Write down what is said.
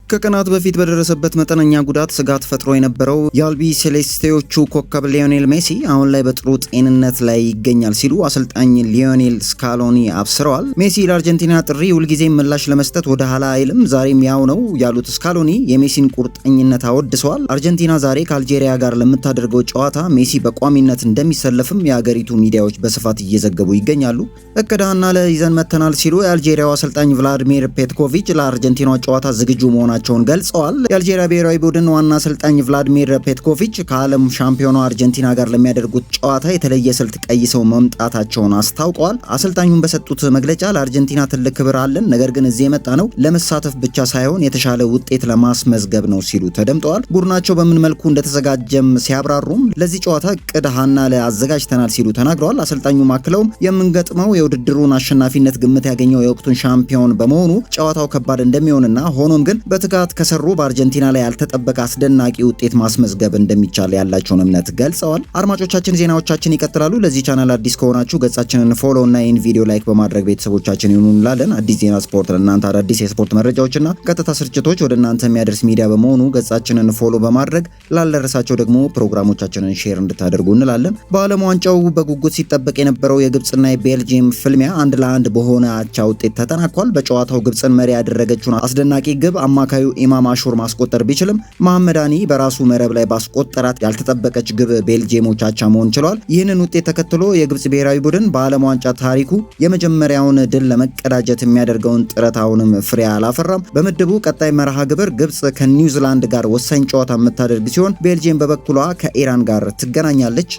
ከቀናት በፊት በደረሰበት መጠነኛ ጉዳት ስጋት ፈጥሮ የነበረው የአልቢ ሴሌስቴዎቹ ኮከብ ሊዮኔል ሜሲ አሁን ላይ በጥሩ ጤንነት ላይ ይገኛል ሲሉ አሰልጣኝ ሊዮኔል ስካሎኒ አብስረዋል። ሜሲ ለአርጀንቲና ጥሪ ሁልጊዜም ምላሽ ለመስጠት ወደ ኋላ አይልም፣ ዛሬም ያው ነው ያሉት ስካሎኒ የሜሲን ቁርጠኝነት አወድሰዋል። አርጀንቲና ዛሬ ከአልጄሪያ ጋር ለምታደርገው ጨዋታ ሜሲ በቋሚነት እንደሚሰለፍም የአገሪቱ ሚዲያዎች በስፋት እየዘገቡ ይገኛሉ። እቅድ ሀ ለ ይዘን መጥተናል ሲሉ የአልጄሪያው አሰልጣኝ ቭላዲሚር ፔትኮቪች ለአርጀንቲና ጨዋታ ዝግጁ መሆናቸውን ገልጸዋል። የአልጄሪያ ብሔራዊ ቡድን ዋና አሰልጣኝ ቭላዲሚር ፔትኮቪች ከዓለም ሻምፒዮኗ አርጀንቲና ጋር ለሚያደርጉት ጨዋታ የተለየ ስልት ቀይሰው መምጣታቸውን አስታውቀዋል። አሰልጣኙን በሰጡት መግለጫ ለአርጀንቲና ትልቅ ክብር አለን፣ ነገር ግን እዚህ የመጣነው ለመሳተፍ ብቻ ሳይሆን የተሻለ ውጤት ለማስመዝገብ ነው ሲሉ ተደምጠዋል። ቡድናቸው በምን መልኩ እንደተዘጋጀም ሲያብራሩም ለዚህ ጨዋታ እቅድ ሀና ለ አዘጋጅተናል ሲሉ ተናግረዋል። አሰልጣኙ አክለውም የምንገጥመው የውድድሩን አሸናፊነት ግምት ያገኘው የወቅቱን ሻምፒዮን በመሆኑ ጨዋታው ከባድ እንደሚሆንና ሆኖም ግን በትጋት ከሰሩ በአርጀንቲና ላይ ያልተጠበቀ አስደናቂ ውጤት ማስመዝገብ እንደሚቻል ያላቸውን እምነት ገልጸዋል። አድማጮቻችን፣ ዜናዎቻችን ይቀጥላሉ። ለዚህ ቻናል አዲስ ከሆናችሁ ገጻችንን follow እና ይህን ቪዲዮ like በማድረግ ቤተሰቦቻችን ይሁኑ እንላለን። አዲስ ዜና ስፖርት ለእናንተ አዳዲስ የስፖርት መረጃዎችና ቀጥታ ስርጭቶች ወደ እናንተ የሚያደርስ ሚዲያ በመሆኑ ገጻችንን follow በማድረግ ላልደረሳቸው ደግሞ ፕሮግራሞቻችንን share እንድታደርጉ እንላለን። በዓለም ዋንጫው በጉጉት ሲጠበቅ የነበረው የግብፅና የቤልጂየም ፍልሚያ 1-1 በሆነ አቻ ውጤት ተጠናቋል። በጨዋታው ግብፅን መሪ ያደረገችውን አስደናቂ ግብ አማካዩ ኢማም አሹር ማስቆጠር ቢችልም መሐመድ ሃኒ በራሱ መረብ ላይ ባስቆጠራት ያልተጠበቀች ግብ ቤልጂየሞች አቻ መሆን ችለዋል። ይህንን ውጤት ተከትሎ የግብፅ ብሔራዊ ቡድን በዓለም ዋንጫ ታሪኩ የመጀመሪያውን ድል ለመቀዳጀት የሚያደርገውን ጥረት አሁንም ፍሬ አላፈራም። በምድቡ ቀጣይ መርሃ ግብር ግብፅ ከኒውዚላንድ ጋር ወሳኝ ጨዋታ የምታደርግ ሲሆን ቤልጂየም በበኩሏ ከኢራን ጋር ትገናኛለች።